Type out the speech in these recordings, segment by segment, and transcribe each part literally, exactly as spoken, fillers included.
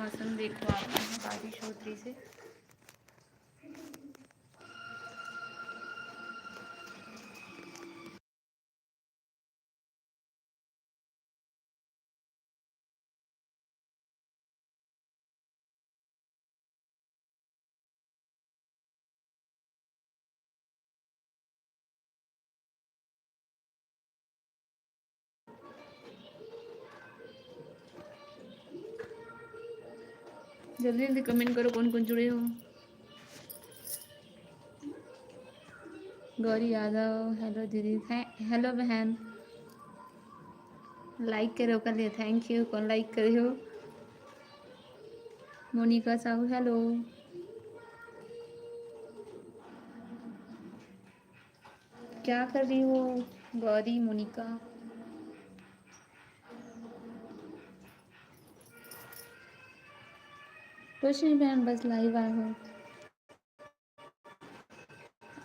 मौसम देखो आप, बारिश होत रहिसे। जल्दी जल्दी comment करो, कौन कौन जुड़े हो। गौरी यादव, hello दीदी, thank, hello बहन, like करे ओकर लिए thank you। कौन like करे हो? मोनिका साहू, hello। क्या कर रही हो गौरी, मोनिका? कुछ नहीं बहन, बस live आए हो।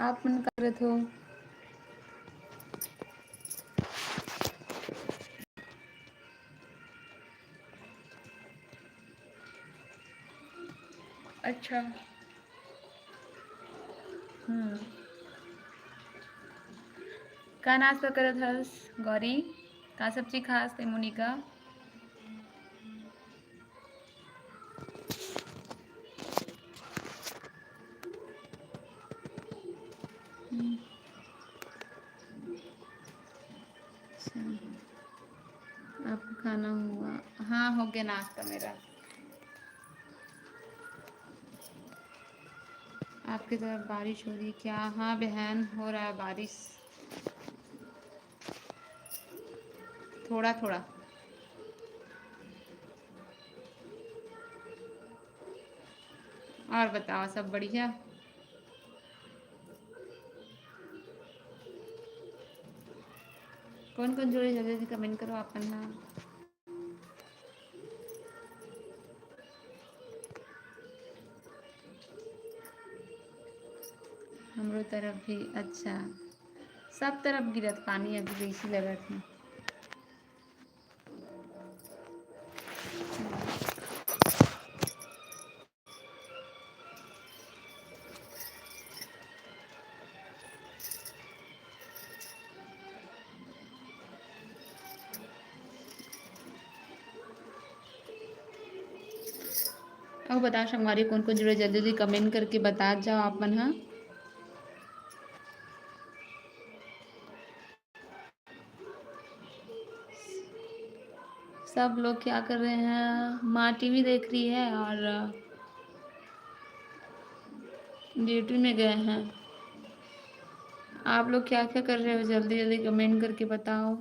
आप मन का करत हो? अच्छा। हम्म। का नाश्ता करत हस गौरी? का सब्जी खास ते मोनिका? हम्म। अच्छा, आपका खाना हुआ? हाँ, हो गया नाश्ता मेरा। आपकी तरफ बारिश हो रही क्या? हाँ बहन, हो रहा है बारिश, थोड़ा थोड़ा। और बताओ, सब बढ़िया? कौन कौन जुड़े, जल्दी जल्दी comment करो आप मन ह। हमरो तरफ भी अच्छा, सब तरफ गिरत पानी, अभी जैसी लगत है। अउ बताओ संगवारी, कोन कोन जुड़े, जल्दी जल्दी comment करके बतात जाओ आप मन ह। सब लोग क्या कर रहे हैं? माँ टीवी देख रही है और ड्यूटी में गए हैं। आप लोग क्या क्या कर रहे हो, जल्दी जल्दी comment करके बताओ।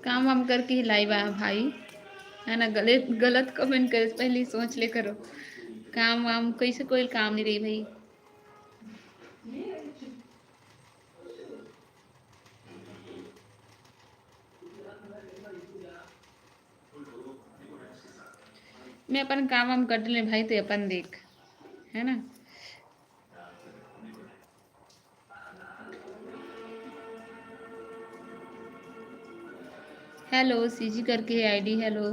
काम वाम करके ही live आया भाई, है ना? गलत गलत comment करे से पहले ही सोच ले करो। काम वाम कैसे कोई काम नहीं रही भाई। मैं अपन काम वाम कर ले भाई, ते अपन देख, है ना? Hello सीजी करके आईडी, hello।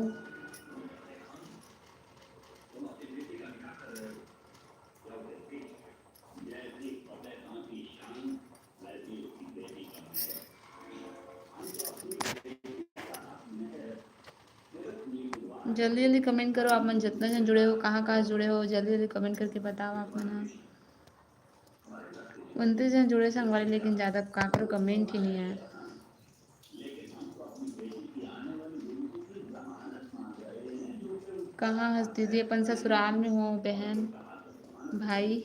जल्दी जल्दी comment करो आप मन, जितना जन जुड़े हो, कहाँ कहाँ जुड़े हो, जल्दी जल्दी comment करके बताओ आप मन ह। उनतीस जन जुड़े संगवारी, लेकिन ज़्यादा काकरो comment ही नहीं आया। कहाँ हस दीदी? अपन ससुराल में हो बहन, भाई।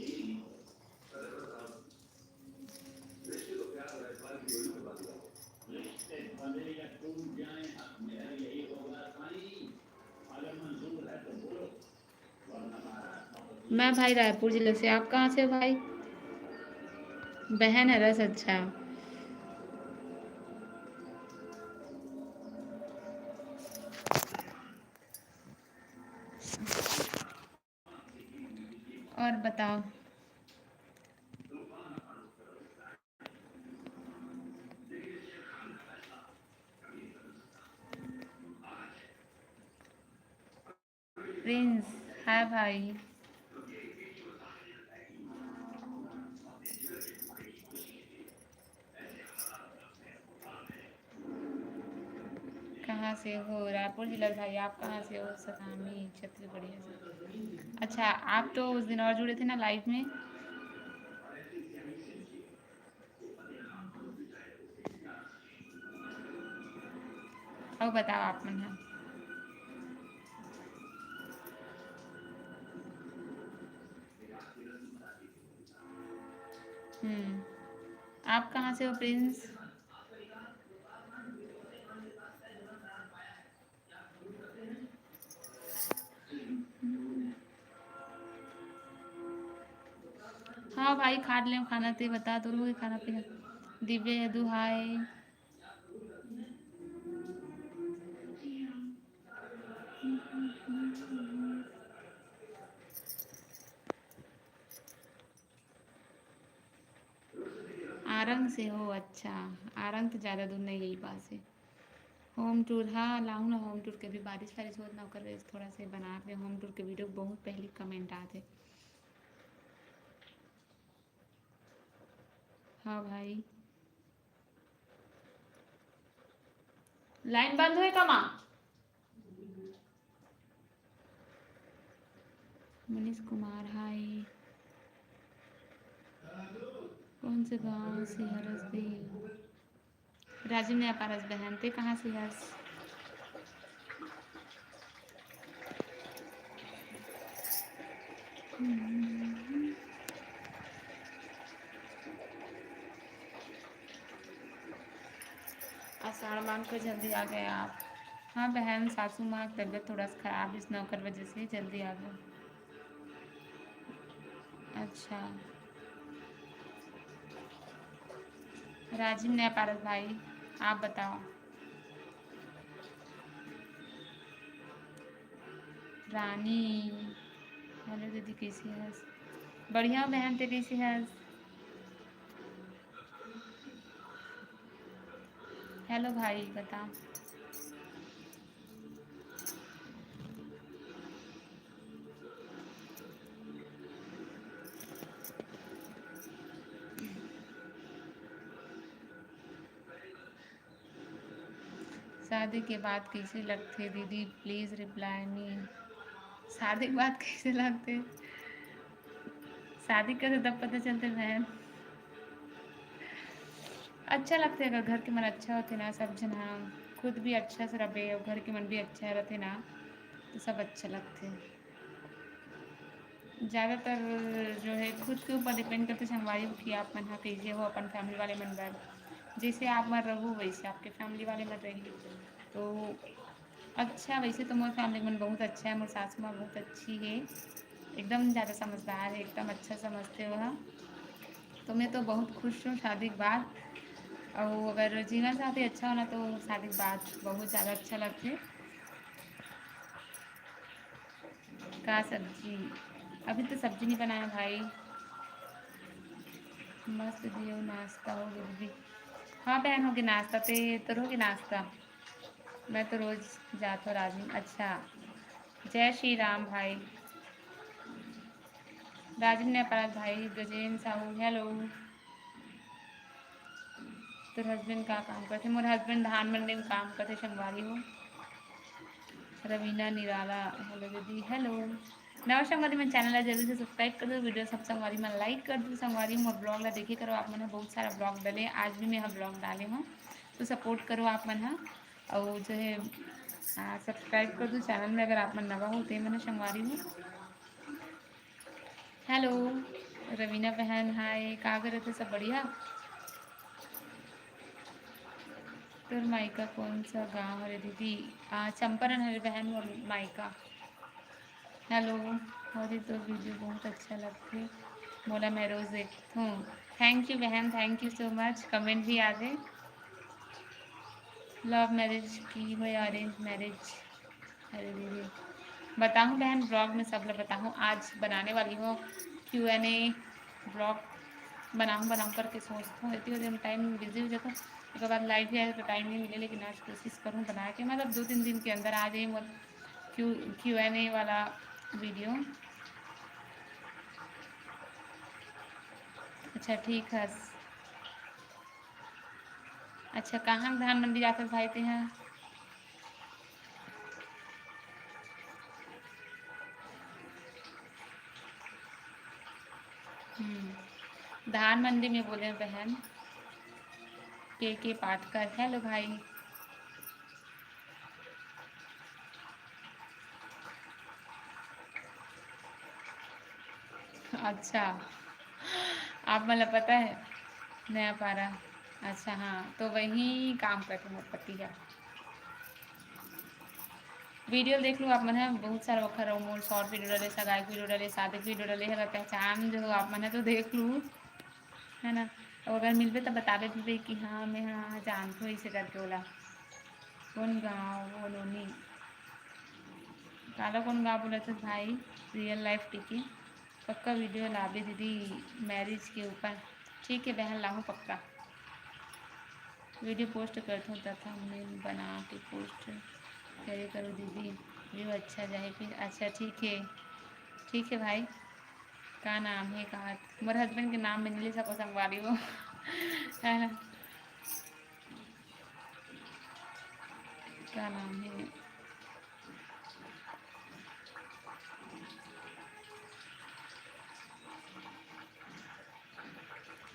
मैं भाई रायपुर जिले से। आप कहाँ से हो भाई? बहन हरस, अच्छा। और बताओ। प्रिंस, हाय भाई। कहाँ से हो? रायपुर जिला भाई। आप कहाँ से हो? सलामी छत्तीसगढ़िया से। अच्छा, आप तो उस दिन और जुड़े थे ना लाइव में। अउ बताओ आप मन ह। हम्म, आप कहाँ से हो प्रिंस? हाँ भाई, खा ले खाना, ते बता, तोर हो गए खाना पीना? दिव्य यदु, हाय। आरंग से हो? अच्छा, आरंग तो ज़्यादा दूर नहीं, यही पास है। होम टूर, हाँ, लाऊं ना होम टूर के भी, बारिश वारिश होत ना, ओकर वजह से थोड़ा से बना के होम टूर के वीडियो बहुत पहले कमेंट आते। हाँ भाई, लाइन बंद हुए का माँ? मनीष कुमार, हाय। कौन से गांव से हरस दे? राजिम नया पारस बहन, ते कहाँ से हस? आषाढ़ मान के जल्दी आ गए आप। हाँ बहन, सासू माँ की तबीयत थोड़ा सा खराब, इस नौकर वजह से जल्दी आ गए। अच्छा, राजिम नया पारस भाई, आप बताओ। रानी, हेलो दीदी, कैसी हस? बढ़िया बहन, ते कैसी हस? हेलो भाई, बता। शादी के बाद कैसे लगथे दीदी? Please reply me। शादी के बाद कैसे लगथे? शादी करथे तब पता चलथे बहन। अच्छा लगथे अगर घर के मन अच्छा होथे ना, सब झन ह खुद भी अच्छा से रहे और घर के मन भी अच्छा रहथे ना, तो सब अच्छा लगथे। ज़्यादातर जो है खुद के ऊपर depend करथे संगवारी हो कि आप मन ह कइसे हो अपन family वाले मन बर। जैसे आप मन रहू वैसे आपके family वाले मन रही। तो अच्छा, वैसे तो मोर family मन बहुत अच्छा है, मोर सासू माँ बहुत अच्छी है, एकदम ज़्यादा समझदार है, एकदम अच्छा समझथे ओहा। तो मैं तो बहुत खुश हूँ शादी के बाद। और अगर जीवन साथी अच्छा होना तो शादी के बाद बहुत ज़्यादा अच्छा लगथे। का सब्जी? अभी तो सब्जी नहीं बनाया भाई। मस्त दियो नाश्ता हो गया दीदी। हाँ बहन, हो गया नाश्ता, ते तो हो गया नाश्ता। मैं तो रोज जात हो राजिम। अच्छा, जय श्री राम भाई। राजिम नेपाल भाई, गजेंद्र साहू, हेलो। तोर husband का काम करथे? मोर husband धान मंडी में काम करथे, संगवारी हो। रवीना निराला, हेलो दीदी, हेलो। नवा संगवारी मन channel ला जल्दी से subscribe कर दो, video सब संगवारी मन like कर दो। संगवारी मोर vlog ला देखे करो, आप मन ह बहुत सारा vlog डाले, आज भी मैं ह vlog डाले हूँ, तो support करो आप मन ह। और जो है, हाँ, subscribe कर दो channel में अगर आप मन नवा हो, ते मन ह संगवारी हो। हेलो रवीना बहन, हाय, का करत हे, सब बढ़िया? तोर मायका कौन सा गांव हरे दीदी? आ, चंपारण हरे बहन, मोर मायका। हेलो, अरे, तो video बहुत अच्छा लगथे, मोला मैं रोज देखथूं। Thank you बहन, thank you so much। Comment भी आ दे। Love marriage की हो या arrange marriage? अरे दीदी, बताहूँ बहन, vlog में सब ला बताहूँ। आज बनाने वाली हूँ Q and A vlog, बनाहूँ बनाहूँ करके सोचत हूँ, इतनी देर में time busy हो जाता, ओकर बाद live भी आए तो time नहीं मिले, लेकिन आज कोशिश करूँ बना के, मतलब दो तीन दिन के अंदर आ जाए मोर Q, Q and A वाला video। अच्छा ठीक है। अच्छा, कहाँ धान मंडी जाथस भाई तेहा? हम्म, धान मंडी में बोले बहन। के के पाटकर, hello भाई। अच्छा, आप मन ला पता है नया पारा? अच्छा हाँ, तो वही काम करथे मोर पति ह। Video देख लू आप मन ह, बहुत सारा ओखर मोर short video डाले, सगाई video डाले, शादी video डाले, अगर पहचान जो आप मन ह तो देख लू, है ना? अब अगर मिलबे तो बताबे भी कि हाँ मैं हाँ जानथो इसे करके ओला। कौन गाँव वो नोनी? काला कौन गाँव बोला था भाई? Real life टिकी। पक्का video लाबे दीदी marriage के ऊपर। ठीक है बहन, लाहूँ पक्का। Video post करथों त thumbnail बना के post करे करो दीदी, view अच्छा जाए फिर। अच्छा ठीक है, ठीक है भाई। का नाम है? कहाँ? मोर husband के नाम में नहीं ले सको संगवारी हो। है ना? का नाम है?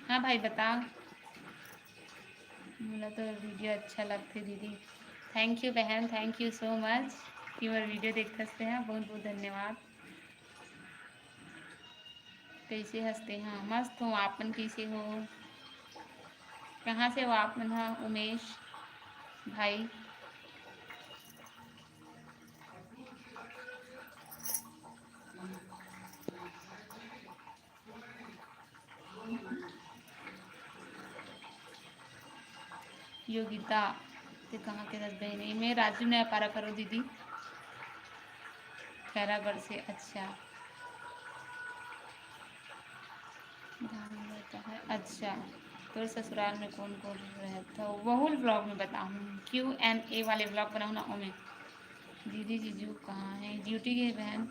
हाँ भाई बताओ। मोला तो video अच्छा लगथे दीदी। Thank you बहन, thank you so much कि मोर video देखथस ते। हाँ, बहुत बहुत धन्यवाद। कैसे हस ते? हाँ, मस्त हूँ। आप मन कैसे हो? कहाँ से हो आप मन? हाँ, उमेश भाई। योगिता, ते कहाँ के रस बहिनी? मैं राजू नयापारा करो दीदी, खैरागढ़ से। अच्छा, धान रहता है। अच्छा, तोर ससुराल में कौन कौन रहता हो? वहू vlog में बताऊँ, Q and A वाले vlog बनाऊँ ना, ओमे। दीदी जीजू कहाँ है? Duty गए बहन।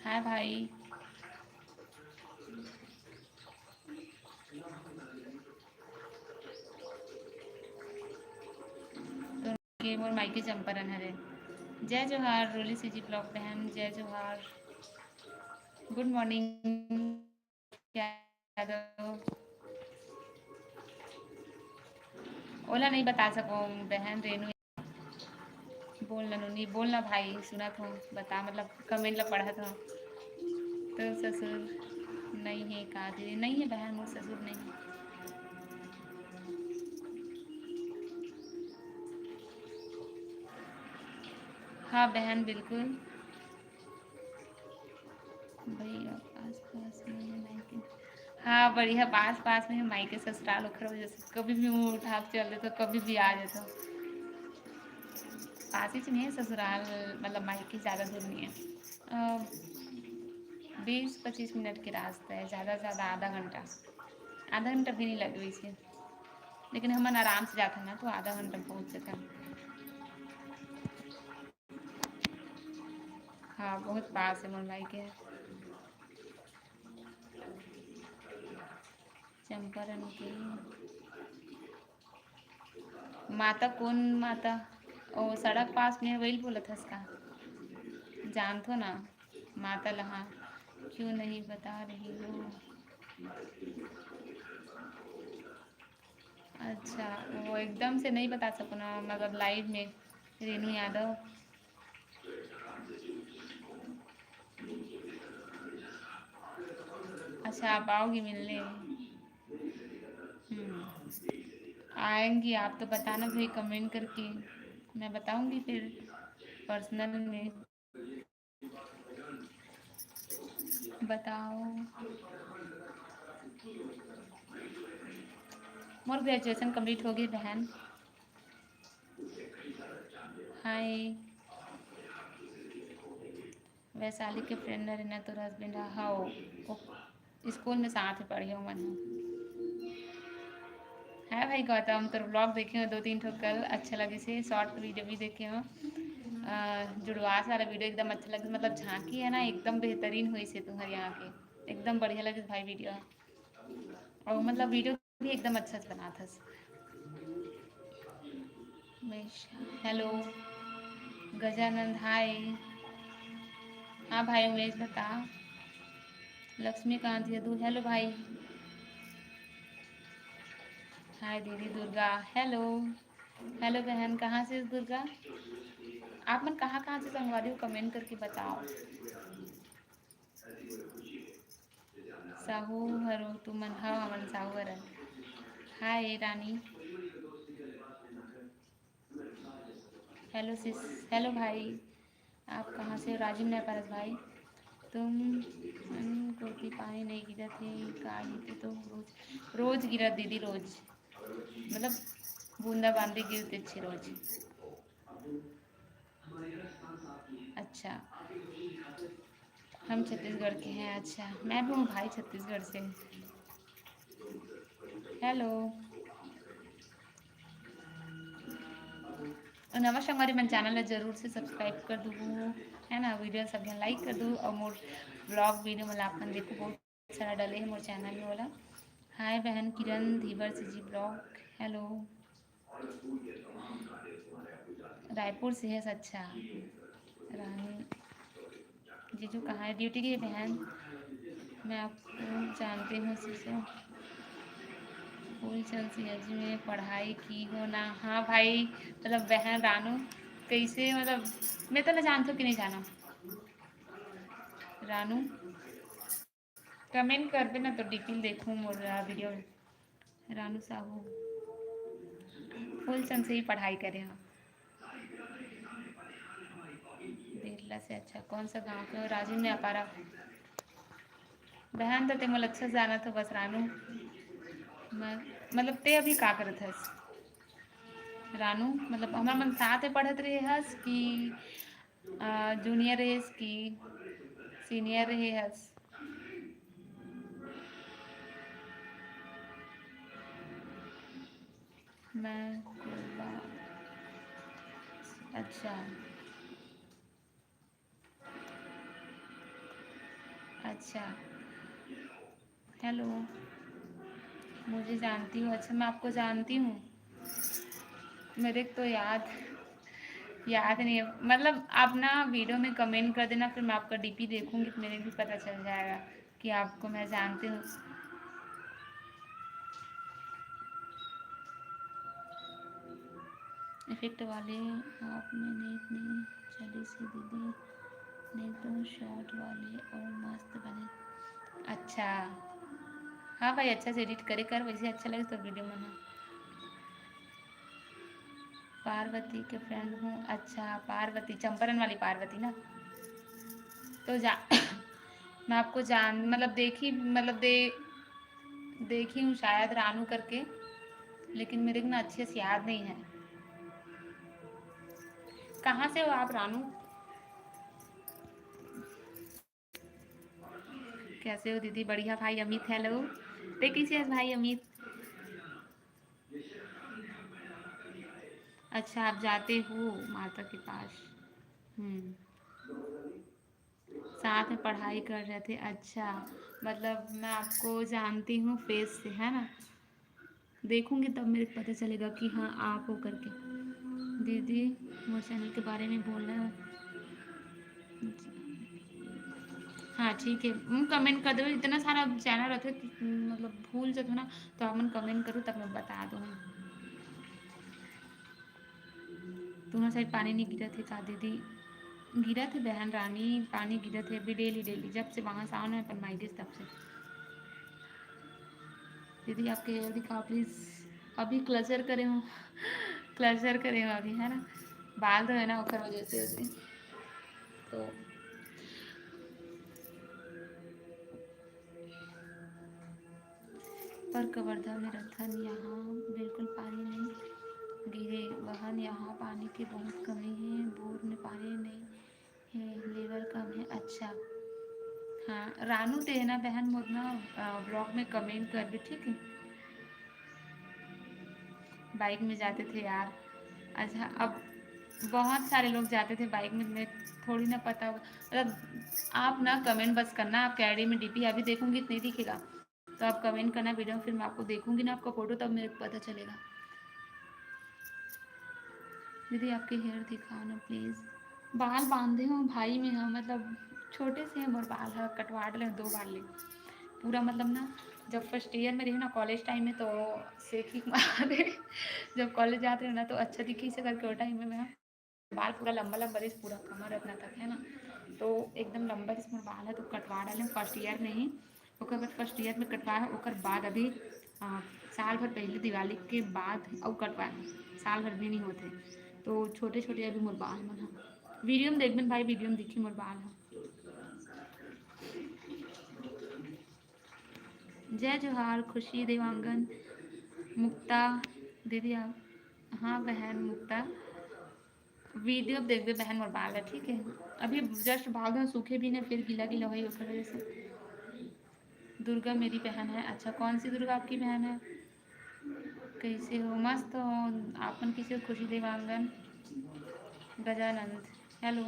हाय भाई। के मोर मायके चंपारण हरे। जय जोहार रोली सीजी vlog बहन, जय जोहार। Good morning Yadav. ओला नहीं बता सको बहन रेनू। बोल ना नोनी, बोल ना भाई, सुनत हूँ, बता, मतलब comment ला पढ़त हूँ। तो ससुर नहीं है का दीदी? नहीं है बहन, मोर ससुर नहीं है। हाँ बहन, बिल्कुल। भैया आसपास में है मायके। हाँ, बढ़िया, पास पास में है मायके ससुराल, ओखर वजह से कभी भी मुंह उठा के चल देथो, कभी भी आ जाथो। पास ही नहीं है ससुराल, मतलब मायके ज़्यादा दूर नहीं है। अ, बीस पच्चीस मिनट के रास्ता है, ज़्यादा से ज़्यादा आधा घंटा, आधा घंटा भी नहीं लगे वैसे, लेकिन हमन आराम से जाथन ना, तो आधा घंटा पहुँच जाथन। हाँ, बहुत पास है मोर मायके। चंपारण के माता, कौन माता? ओ, सड़क पास में वही बोलत हस का? जानथो ना माता ला, हाँ। क्यों नहीं बता रही हो? अच्छा, वो एकदम से नहीं बता सको ना, मतलब live में रेनू यादव। अच्छा, आप आओगी मिलने? हम्म, आएंगी आप तो बताना भाई, comment करके, मैं बताऊंगी फिर personal में। बताओ। मोर graduation complete हो गई बहन। हाय। वैशाली के friend हरे ना तोर husband ह? हव, ओ स्कूल में साथ में पढ़े हो मन ह। हाय भाई गौतम, तोर vlog देखे हो दो तीन ठो कल, अच्छा लगे से। Short video भी देखे हो, अ, जुड़वास वाला video एकदम अच्छा लगे, मतलब झांकी है ना एकदम बेहतरीन हुई से तुम्हारे यहाँ के, एकदम बढ़िया लगे भाई video। और मतलब video भी एकदम अच्छा से बनात हस। उमेश, hello। गजानंद, हाय। हाँ भाई उमेश, बता। लक्ष्मीकांत यदु, hello भाई। हाय दीदी दुर्गा, hello। Hello बहन, कहाँ से दुर्गा? आप मन कहाँ कहाँ से संगवारी हो, comment करके बताओ। साहू हरो तुमन? हव, हमन साहू हरन। हाय रानी। Hello sis, hello भाई। आप कहाँ से हो? राजिम नया पारस भाई। तुम मन कोती पानी नहीं गिरत हे का? गिरते तो रोज, रोज गिरत दीदी, रोज। मतलब बूंदा बांदी गिरते अच्छे रोज। अच्छा, हम छत्तीसगढ़ के हैं। अच्छा, मैं भी हूँ भाई छत्तीसगढ़ से। Hello। और नवा संगवारी मन channel ला जरूर से subscribe कर दू, है ना, video सब झन like कर दू और मोर vlog video मतलब आप मन देखो, बहुत सारा डले है मोर channel में वाला। हाय बहन किरण धीवर से जी vlog। Hello। रायपुर से है। अच्छा रानी जीजू कहाँ है? Duty गई बहन, मैं आपको जानती हूँ शीशो। फूलचंद सिंह जी में पढ़ाई की हो ना? हाँ भाई, मतलब बहन रानू कैसे, मतलब मैं तो ना जानती हूँ कि नहीं जाना। रानू comment कर देना तो डीपी देखूँ मोर video। रानू साहू फूलचंद से ही पढ़ाई करे हैं। बिरला से। अच्छा, कौन सा गांव के हो? राजू ने अपारा। बहन तो ते मोला अच्छा जाना था बस रानू। मैं, मतलब ते अभी का करत हस रानू? मतलब हमर मन साथ में पढ़त रहे हस कि आ, junior रहे हस कि senior रहे हस? मैं कोरबा। अच्छा। अच्छा। Hello। मुझे जानती हो? अच्छा, मैं आपको जानती हूँ। मेरे को तो याद, याद नहीं है। मतलब आप ना video में comment कर देना, फिर मैं आपका डीपी देखूंगी तो मेरे भी पता चल जाएगा कि आपको मैं जानती हूँ। Effect वाले आप में नहीं इतनी चली सी दीदी, नहीं तो short वाले और मस्त बने। अच्छा, हाँ भाई, अच्छा से edit करे कर, वैसे अच्छा लगे तो video मन। पार्वती के friend हूँ। अच्छा, पार्वती, चंपारण वाली पार्वती ना? तो जा मैं आपको जान, मतलब देखी, मतलब दे देखी हूँ शायद रानू करके, लेकिन मेरे को ना अच्छे से याद नहीं है। कहाँ से हो आप रानू? कैसे हो दीदी? बढ़िया भाई अमित। Hello। ते कैसे है भाई अमित? अच्छा, आप जाते हो माता के पास? हम्म। साथ में पढ़ाई कर रहे थे। अच्छा, मतलब मैं आपको जानती हूँ face से, है ना? देखूंगी तब मेरे को पता चलेगा कि हाँ आप हो करके। दीदी, मोर channel के बारे में बोलना है। हाँ ठीक है, comment कर देवे। इतना सारा channel रहते कि मतलब भूल जाते ना, तो आप मन comment करो तब मैं बता दूँ। तुम्हारे side पानी नहीं गिरत हे का दीदी? गिरत हे बहन रानी, पानी गिरत हे अभी daily daily, जब से वहाँ से आना है अपन मायके से तब से। दीदी आपके hair दिखाओ please। अभी clutcher करे हो clutcher करे हो अभी, है ना, बाल तो है ना ओकर वजह से अभी। तो पर कवर्धा में रथन, यहाँ बिल्कुल पानी नहीं गिरे बहन, यहाँ पानी के बहुत कमी है, बोर में पानी नहीं है, लेवल कम है। अच्छा, हाँ, रानू ते है ना बहन, मोर ना, अ, vlog में comment कर दे, ठीक है? बाइक में जाते थे यार। अच्छा, अब बहुत सारे लोग जाते थे बाइक में, मैं थोड़ी ना पता होगा। मतलब, आप ना comment बस करना, आपके आईडी में डीपी अभी देखूंगी, इतनी दिखेगा, तो आप comment करना वीडियो में, फिर मैं आपको देखूंगी ना, आपका फोटो, तब मेरे को पता चलेगा। दीदी, आपके हेयर दिखाओ ना प्लीज। बाल बांधे हो भाई में, हाँ, मतलब, छोटे से हैं मोर बाल, हाँ, कटवा डले दो बार ले। पूरा, मतलब ना, जब फर्स्ट ईयर में रही ना कॉलेज टाइम में, तो सेक ही मारे। जब कॉलेज जाते रहे ना, तो अच्छा दिखे से करके वो टाइम में मैं, हाँ, बाल पूरा लंबा लंबा रहिस, पूरा कमर इतना तक है ना, तो एकदम लंबा रहिस मोर बाल है, तो कटवा डाले फर्स्ट ईयर में ही। ओकर बाद फर्स्ट ईयर में कटवा है, ओकर बाद अभी, आ, साल भर पहले दिवाली के बाद अउ कटवा है, साल भर भी नहीं होते। तो छोटे छोटे अभी मोर बाल मन है, वीडियो में देखबे न भाई, वीडियो में दिखी मोर बाल है। जय जोहार, खुशी देवांगन, मुक्ता दीदी, आप, हाँ बहन मुक्ता, वीडियो देखबे बहन मोर बाल है, ठीक है? अभी जस्ट बाल धोए, सूखे भी ने, फिर गीला गीला होई, ओकर वजह से। दुर्गा मेरी बहन है। अच्छा, कौन सी दुर्गा आपकी बहन है? कैसे हो? मस्त हो। आप मन कैसे हो? खुशी देवांगन, गजानंद, हेलो।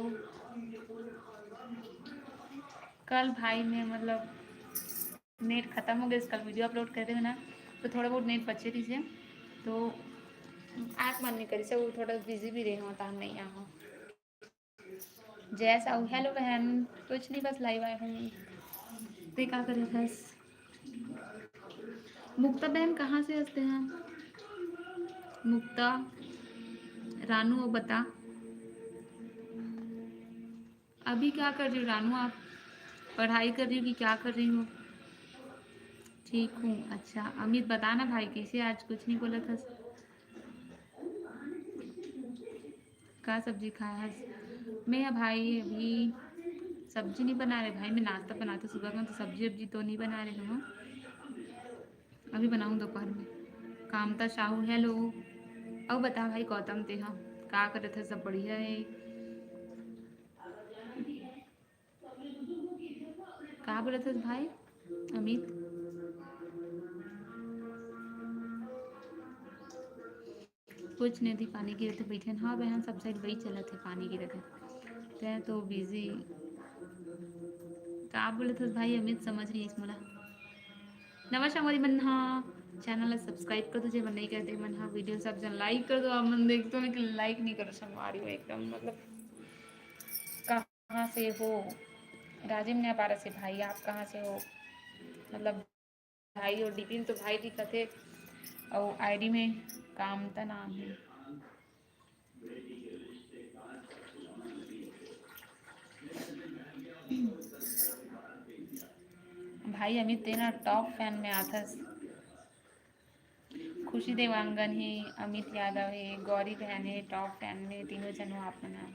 कल भाई मैं, मतलब, नेट खत्म हो गया, कल वीडियो अपलोड करे रहे ना, तो थोड़ा बहुत नेट बचे रहिसे, तो आए के मन नहीं करिसे, वो थोड़ा बिजी भी रहे हो, तब नहीं आए हो। जय साहू, हेलो बहन, कुछ नहीं, बस लाइव आए हूँ। ते का करे बस? मुक्ता बहन कहाँ से हंसते हैं? मुक्ता, रानू, वो बता, अभी क्या कर रही हो रानू? आप पढ़ाई कर रही हो कि क्या कर रही हो? ठीक हूँ। अच्छा अमित, बता ना भाई, कैसे आज कुछ नहीं बोला था? का सब्जी खाया है? मैं या भाई अभी सब्जी नहीं बना रहे भाई, मैं नाश्ता बनाते सुबह में, तो सब्जी वब्जी तो नहीं बना रहे हूँ, अभी बनाऊँ दोपहर में। कामता साहू, हेलो। अब बता भाई गौतम, ते हा का करत है? सब बढ़िया है? का बोलत हस भाई अमित? कुछ नहीं दी, पानी गिरत हे, बैठे हन। हाँ बहन, सब साइड वही चलत हे, पानी गिरत हे। तैं तो बिजी। का बोलत हस भाई अमित, समझ नहीं इस मोला। नवा संगवारी मन हा, चैनल ला सब्सक्राइब कर दो, जे मन नहीं करते मन हा। वीडियो सब जन लाइक कर दो। आप मन देखते हो ना कि लाइक नहीं करो संगवारी हो, एकदम मतलब कहाँ से हो? राजिम नेपारा से भाई, आप कहाँ से हो? मतलब भाई, और डीपी में तो भाई दिखत हे, और आईडी में कामता नाम है। भाई अमित, तेना टॉप फैन में आथस। खुशी देवांगन हे, अमित यादव हे, गौरी बहन हे, टॉप फैन में तीनों जन हो आप मन।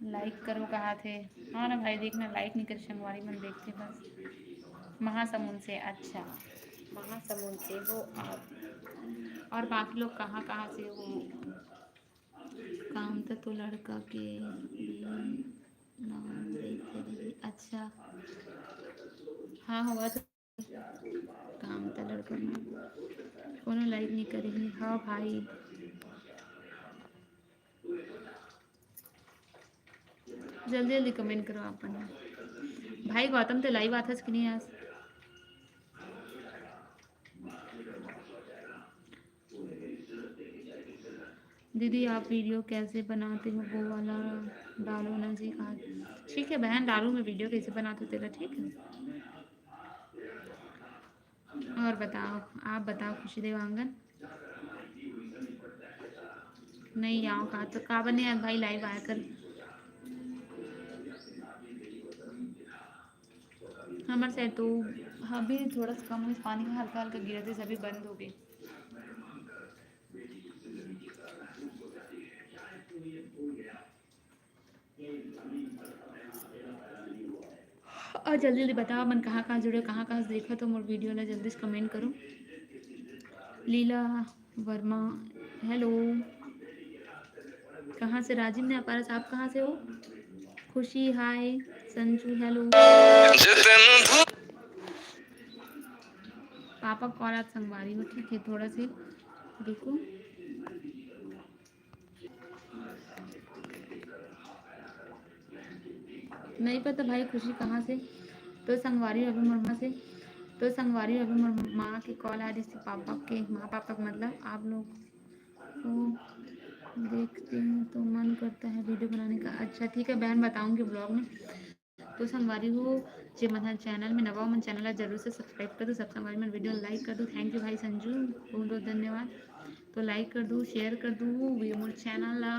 लाइक करो कहा थे। हाँ ना भाई, देखना, लाइक नहीं कर, संगवारी मन देखते बस। महासमुंद से, अच्छा, महासमुंद से हो आप। और बाकी लोग कहाँ कहाँ से हो? काम तो, तो लड़का के भी नाम देखे रही। अच्छा, हाँ, हुआ तो काम त लड़का मन कोनो लाइक नहीं करे हे। हाँ भाई, जल्दी जल्दी कमेंट करो आप मन। भाई गौतम, ते लाइव आथस कि नहीं आज? दीदी, आप वीडियो कैसे बनाते हो, वो वाला डालो ना जी। आज ठीक है बहन, डालू मैं वीडियो कैसे बनाते हो तेरा, ठीक है? और बताओ, आप बताओ खुशी देवांगन। नहीं आओ का तो का बने यार भाई, लाइव आया कर। हमारे साइड तो अभी थोड़ा सा कम हुई, पानी हल्का हल्का गिरा था, सभी बंद हो गए। और जल्दी जल्दी बताओ, मन कहाँ कहाँ जुड़े, कहाँ कहाँ से देखा तो मोर वीडियो ला जल्दी से कमेंट करो। लीला वर्मा, हेलो, कहाँ से? राजिम ने अपारस, आप कहाँ से हो? खुशी, हाय। संजू, हेलो। पापा कॉल आज संगवारी हो, ठीक है, थोड़ा से रुको। नहीं पता भाई खुशी कहाँ से, तो संगवारी अभी मोर माँ से, तो संगवारी अभी मोर माँ के कॉल आ रही थी, पापा के, माँ पापा के मतलब आप लोग को देखती हूँ तो मन करता है वीडियो बनाने का। अच्छा ठीक है बहन, बताऊँगी ब्लॉग में। तो संगवारी हो, जे मन ह चैनल में नवा हो, मन चैनल ला जरूर से सब्सक्राइब कर दो। सब संगवारी मन वीडियो लाइक कर दो। थैंक यू भाई संजू, बहुत बहुत धन्यवाद। तो लाइक कर दो, शेयर कर दो ये मोर चैनल ला,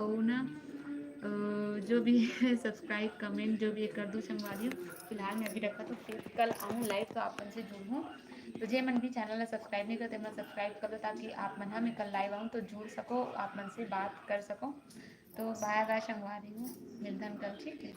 और ना अ, जो भी सब्सक्राइब कमेंट जो भी कर दो संगवारी हो। फिलहाल मैं अभी रखा तो फिर कल आऊँ लाइव तो आप मन से जुड़ूँ। तो जे मन भी चैनल ला सब्सक्राइब नहीं करते मन सब्सक्राइब कर लो, ताकि आप मन ह मैं कल लाइव आऊँ तो जुड़ सको, आप मन से बात कर सको। तो बाय बाय संगवारी हो, मिलथन कल, ठीक है।